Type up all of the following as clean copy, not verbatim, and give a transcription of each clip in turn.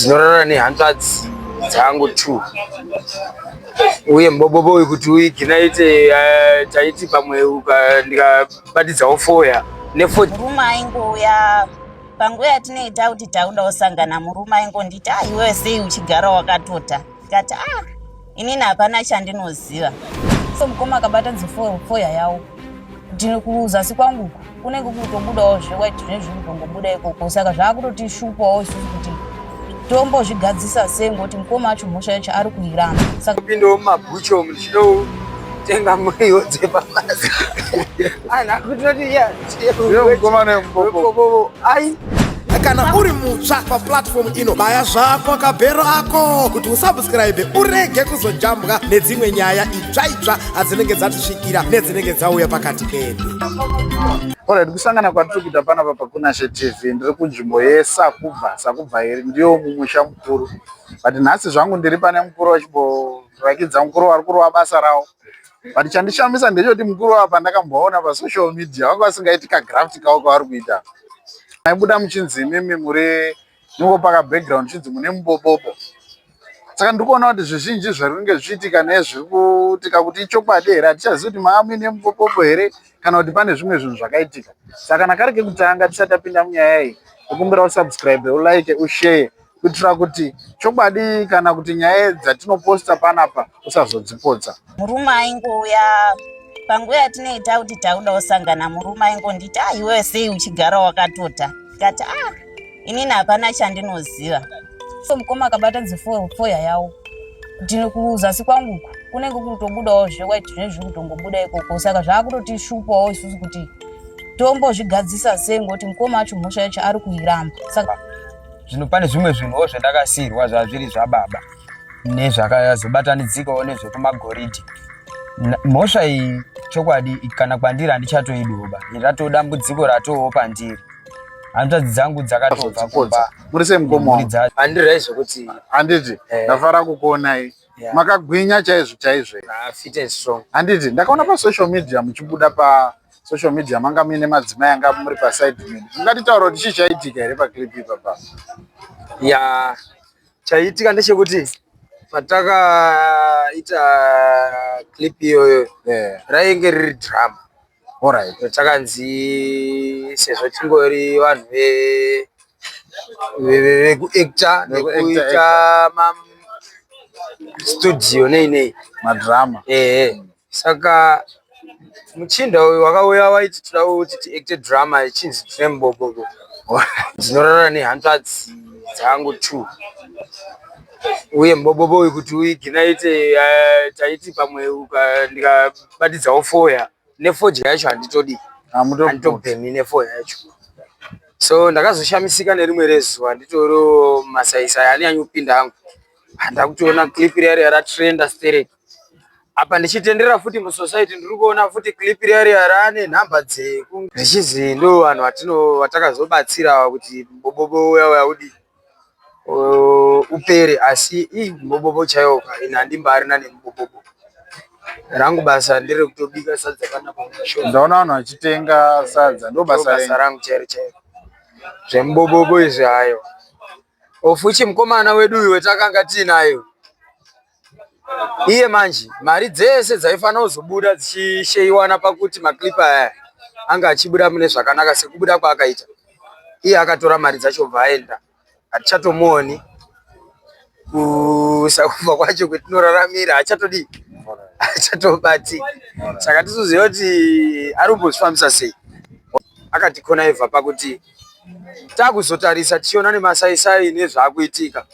Ndinorara nehanzvadzi dzangu two uye mubobobo uyu kuti uiginaite taiti pamwe ndikabatidzawo foya nefo. Murume aingouya panguva yatinoita kuti takuda kusangana, murume aingonditi, "Ah, iwewe sei uchigara wakatota?" Ndikati, "Ah, inini hapana chandinoziva." So mukoma akabata nzifoya yawo kuti kuzasi kwangu uku kunenge kutobudawo zvewhite, zvinenge zviri kutongobuda ikoko. Saka zvaakutotishupawo isusu kuti tombozvigadzisa sei, ngokuti mukoma acho mhosva yacho ari kuiramba. Saka Kupindawo mumabhucho umu ndichinotenga muriwo dzepabasa kutinoti. Mukomana wemubobobo. Ai. Kana uri mutsva paplatform ino, baya zvako kabhero ako kuti usubscribe, urege kuzojambwa nedzimwe nyaya itsva itsva adzinenge dzatisvikira nedzinenge dzauya pakati pedu. Alright, kusangana kwatiri kuita panapa paKunashe TV, ndiri kunzvimbo yeSakubva. Sakubva iri ndiyo mumusha mukuru, but nhasi zvangu ndiri pane mukuru vachimborakidza mukuru vari kurova basa ravo. But chandishamisa ndechekuti mukuru apa ndakamboona pasocial media vanga vasingaiti kagraft kavo kavari kuita. Maibuda muchinzi imimi muri ningopaka background, chinzi mune mubobobo. Saka ndiri kuona kuti zvizhinji zvaringe zvichiitika nezviri kuitika kuti ichokwadi here, hatichazivi kuti mava muine mubobobo here kana kuti pane zvimwe zvinhu zvakaitika. Saka kana kari kekutanga, tisati tapinda munyaya iyi, tokumbira usubscribe, ulike, ushare kuitira kuti chokwadi kana kuti nyaya dzatinoposta panapa usazodzipotsa. Murume aingouya panguva yatinoita kuti takuda kusangana, murume aingonditi, "Ah, iwewe sei uchigara wakatota?" Ndikati, "Ah, inini hapana chandinoziva." So mukoma akabata nzifoya yawo kuti kuzasi kwangu uku kunenge kutobudawo zvewhite, zvinenge zviri kutongobuda ikoko. Saka zvaakutotishupawo isusu kuti tombozvigadzisa sei, ngokuti mukoma acho mhosva yacho ari kuiramba. Saka Zvino pane zvimwe zvinhuwo zvandakasiyirwa zvazviri zvababa nezvakazobatanidzikawo nezvekumagoridhe. Mhosva iyi chokwadi kana kwandiri handichatoidoba, ratoo dambudziko ratoowo pandiri. Hanzvadzi dzangu dzakatobva kumba. Muri sei, mukoma nemhuri wangu? Dzacho handirai zvokuti. Handiti? Eh. Ndafara kukuonai. Makagwinya chaizvo chaizvo. Ah, fit and strong. Handiti ndakaona pasocial media muchibuda pasocial media, manga muine madzimai anga muri paside menu. Mungatitaura kuti chii chaitika here paclip ipapa? Ya, chaitika ndechekuti patakaita clip iyoyo, rainge riri drama. Takanzi sezvo tingori vanhu vekuacta nekuita studio nei nei, madrama. Ehe, saka muchinda uyu wakauya waiti toda kuti tiacte drama ichinzi tine mubobobo. Ndinorara nehanzvadzi dzangu two uye mubobobo uyu kuti uiginaite, taiti pamwe ndikabatidzawo foya nefodya yacho handitodi, handitobhemi nefoya yacho. So ndakazoshamisika nerimwe rezuva nditoriwo masaisai anonyanya angu, handakutoona clip riya riya ratrenda sterek. Apa ndichitenderera futi musociety, ndiri kuona futi clip riya riya raane nhamba dzeku richizi ndo vanhu vatakazobatsira kuti mubobobo uya uya udi upere. Asi ii, mubobobo chaiwo ini handimbarina nemubobobo. Rangu basa nderekutobika sadza panapa mushop. Ndaona vanhu vachitenga sadza, ndo basa basa renyu? Rangu chairo chairo. Zvemubobobo izvi hayo. Ofuchi mukomana wedu uyu wetakanga tiinayo iye manje, mari dzese dzaifanira kuzobuda dzichisheyiwana pakuti maclip aya anga achibuda mune zvakanaka sekubuda kwaakaita iye, akatora mari dzacho bva aenda, hatichatomuoni. Kusakubva kwacho kwetinoraramira hachatodii, hachatobati. Saka tisizoziva kuti ari kumbozvifambisa sei. Akatikonaiva pakuti takuzotarisa tichiona nemasaisai nezvaakuitika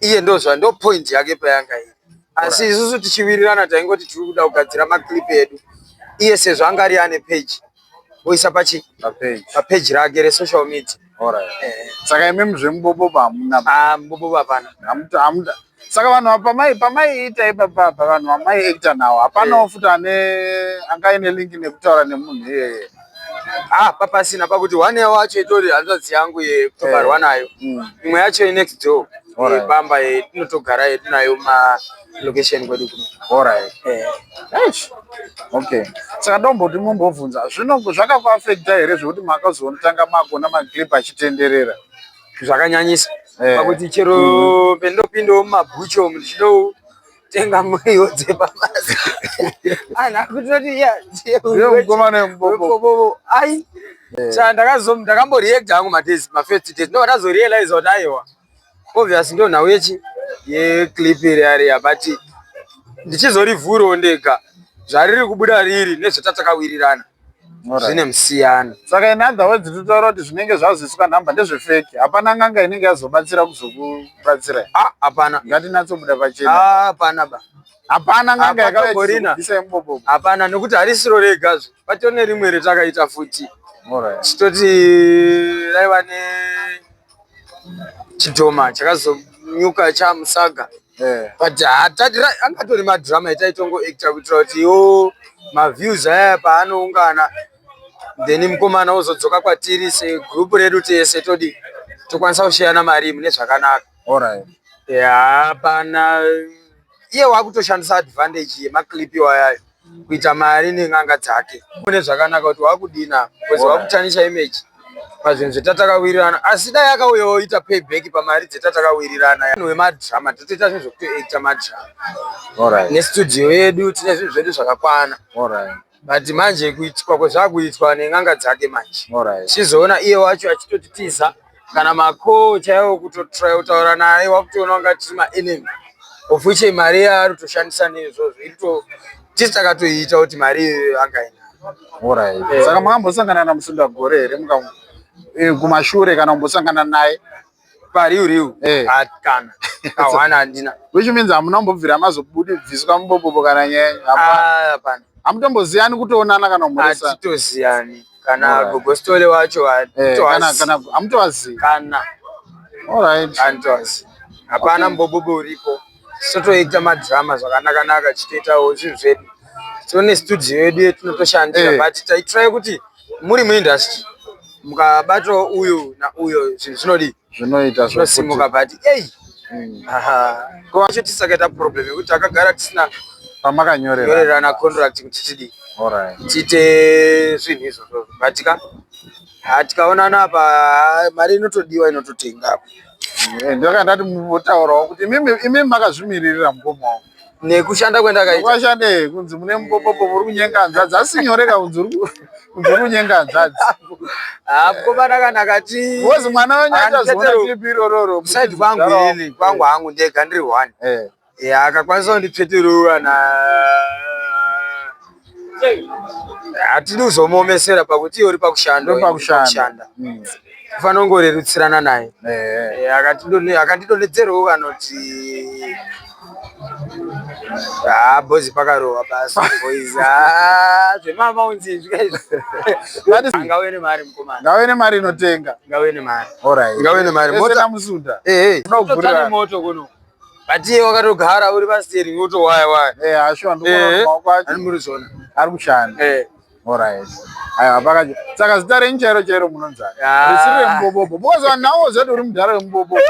iye, ndozva ndo point yake payanga iri. Asi isusu tichiwirirana taingoti tiri kuda kugadzira maclip edu, iye sezvo anga ari ane page oisa pachi papage, papeji rake resocial media. Saka imimi zvemubobobo hamuna? Ah, mubobobo hapana. Hamuta. Saka vanhu pamaiita ipapapa, vanhu vamaiacta nawo, hapanawo futi ane anga aine link nekutaura nemunhu iyeye? Ah, papasina, pakuti one wacho itori hanzvadzi yangu yekutobarwa nayo, imwe yacho inext door, yepamba yetinotogara yedu nayo malocation kwedu kuno. Eish. Okay, saka ndomboti mumbobvunza, zvino zvakakuafecta here zvekuti makazonotanga makuona maclip achitenderera? Zvakanyanyisa. Eh. Pakuti chero pendopindawo mumabhucho umu ndichidotenga muriwo dzepabasa. Anhu akutoti ya Ndiye mukomana wemubobobo. wemubobobo. Ai. Saka ndakazo ndakamboreacta hangu madays mafirst days ndobva ndazorealize kuti aiwa obvious ndo nhau yechi yeclip iriya riya but ndichizorivhurawo ndega zvariri kubuda riri nezvatatakawirirana zvine musiyano. Saka in other words totaura kuti zvinenge zvazoiswa nhamba ndezvefeki, hapana n'anga inenge yazobatsira kuzokubatsirai. Ah, hapana. Ngatinatsobuda pachena. Ah, hapana ba. Hapana n'anga yakauya Hapatomborina. ichizokubvisai mubobobo. Hapana nekuti harisiro regazve. Patoo nerimwe retakaita futi. Alright. Chitoti raiva ne chidhoma chakazonyuka chamusaga. Eh. But hatati angatori madrama etaitongoacta kuitira kuti iwo maviews aya paanoungana then mukomana ozodzoka kwatiri segroup redu tese todi tokwanisa kusheyana mari mune zvakanaka. Alright. Hapana iye wakutoshandisa advantage yemaclip iwayayo kuita mari nen'anga dzake mune zvakanaka kuti wakudina because wakutanisha image pazvinhu zvetatakawirirana asi dai akauyawo oita payback pamari dzetatakawirirana vanhu vemadrama totoita zvinhu zvekutoacta madrama Alright. nestudio yedu tine zvinhu zvedu zvakakwana Alright. but manje kuitwa kwezvakuitwa nen'anga dzake manje Alright. chizoona iye wacho achitotitiza kana makoo chaiwo kutotry kutaura naye wakutoona kunga tiri maenemy of which mari yaari kutoshandisa neizvozvo irito tisi takatoiita kuti mari iyoyo anga inayo. Alright. Eh. Saka makambosangana naMusundagore here muka kumashure kana kumbosangana naye? Pariu riu Eh. kana kahwana handina. Which means hamuna kumbobvira mazobudibviswa mubobobo kana nyaya. Hapana. Ah, hapana. Hamutomboziyani kutoonana kana kumhoresana. Hatitoziyani kana Alright. gogostole wacho Eh, kana hatitoazi kana hamutovazivi. kana Alright. handitoazi. Hapana mubobobo uripo. Totoita madrama zvakanaka-naka tichitoitawo zvinhu zvedu. Tine studio yedu yetinotoshandira Eh. but taitry kuti muri muindustry mukabatawo uyu nauyo zvinhu zvinodii Zvinoita zvinosimuka zvokuti but ei aha kwacho tisakaita problem yekuti takagara tisina pamakanyorera. nyorerana contract kuti tidii Alright. tiite zvinhu izvozvo but ka ha tikaonana apa ha, mari inotodiwa inototenga apa Eh, ndaka ndati mutaurawo kuti imimi imimi makazvimiririra mukoma wangu. nekushanda kwendakaita Kwashande kunzi mune mubobobo muri kunyenga hanzvadzi asi nyoreka kunzi uri kunzi uri kunyenga hanzvadzi. ha mukomana kana akati Because mwana wenyu achazoona Anditsvetsero- clip irororo. side kwangu ini kwangu hangu ndega ndiri one Eh. ya akakwanisa kunditsveterura na hatidi kuzomuomesera pakuti iye uri pakushanda Uri ini ndiri pakushanda. Mm. kufanira kungorerutsirana naye Eh. Eh, akandidonhedzerewo kanoti ah boys pakarohwa basa boys ah zvemamaunzi izvi izvi That is- ngauye nemari mukomana Ngave nemari inotenga. ngauye nemari Alright. ngauye nemari Ese mota naMusunda. eh eh Unogurira. totane moto kuno but iye wakatogara uri pastering wotowaya waya Eh, ashuwa ndikuona Eh. kuti maoko acho ani muri zona ari kushanda. eh Alright. Aiwa pakacho. Saka zita renyu chairo chairo munonzani? Ah. Risiri remubobobo. Because vanhu navo zoti uri mudhara wemubobobo.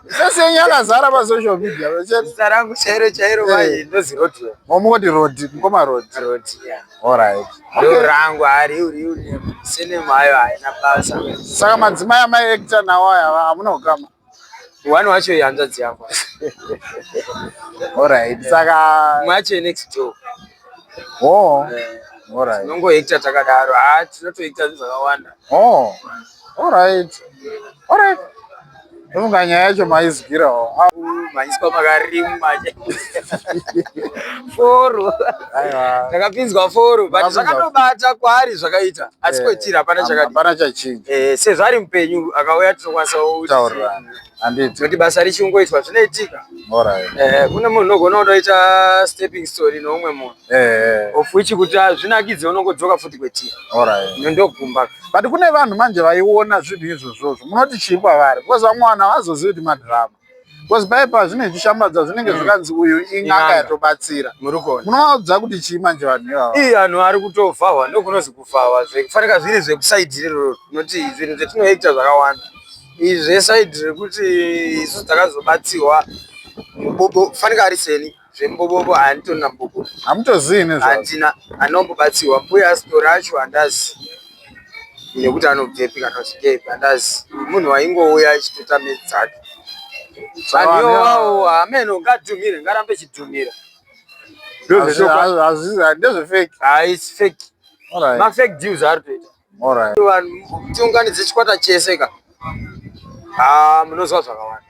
Sese yenyu yakazara pasocial media. Vachati zita rangu chairo chairo Eh. vai ndozi rodwell momungoti Rodi, mukoma Rodi. road yeah Alright. ndo rangu hari uri uri sinema hayo haina basa Saka madzimai amai actor nawo aya hamuna kukama. one wacho ihanzvadzi yangu Alright. Saka umwe wacho next door oh. Alright. tinongoacta takadaro ha tinotoacta zvinhu zvakawanda Oh. Alright. Alright. Ndofunga nyaya yacho maizwirawo. Ah, mhanyiswa makarimwa foro Aiwa. takapinzwa foro but Makapinzwa. zvakatobata kwaari zvakaita asi kwetiri hapana chakadi Hapana chachinja. Eh, sezvo ari mupenyu akauya tinokwanisa Kutaurirana. Handiti. tinoti basa richingoitwa zvinoitika Alright. Eh, kune munhu unogona kutoita stepping story neumwe munhu Eh. of which kuti zvinakidze unongodzoka futi kwetiri Alright. ndogumba But kune vanhu manje vaiona zvinhu izvozvozvo munoti chii kwavari because vamwe vanhu havazozivi kuti madhirama because paipa zvinenge zvichishambadza zvinenge zvakanzi uyu in'anga In'anga. yatobatsira muri kuona munovaudza kuti chii manje vanhu ivava ii vanhu vari kutovhahwa ndokunozi kuvhahwa zvekufanika zviri zvekusaidhi iroro noti zvinhu zvetinoita zvakawanda izvi zvesaidhi rekuti isu takazobatsirwa mubobo fanika ari seni zvemubobobo handitorina mubobo hamutozivi nezvazvo handina anombobatsirwa mbuya sitori acho handazi. Nekuti anobvepi kana kuti ndeepi handazi. Munhu waingouya achitota mate dzake. Saka Vanhu vanhu iwawo hameno ngadhumire ngarambe chidhumira. Ndozvechokwadi. Ndezvefake. Ah, it's fake. Alright. Ma fake deals ari kutoita. Alright. Vanhu tiunganidze chikwata chese ka. Ah, munozwa zvakawanda.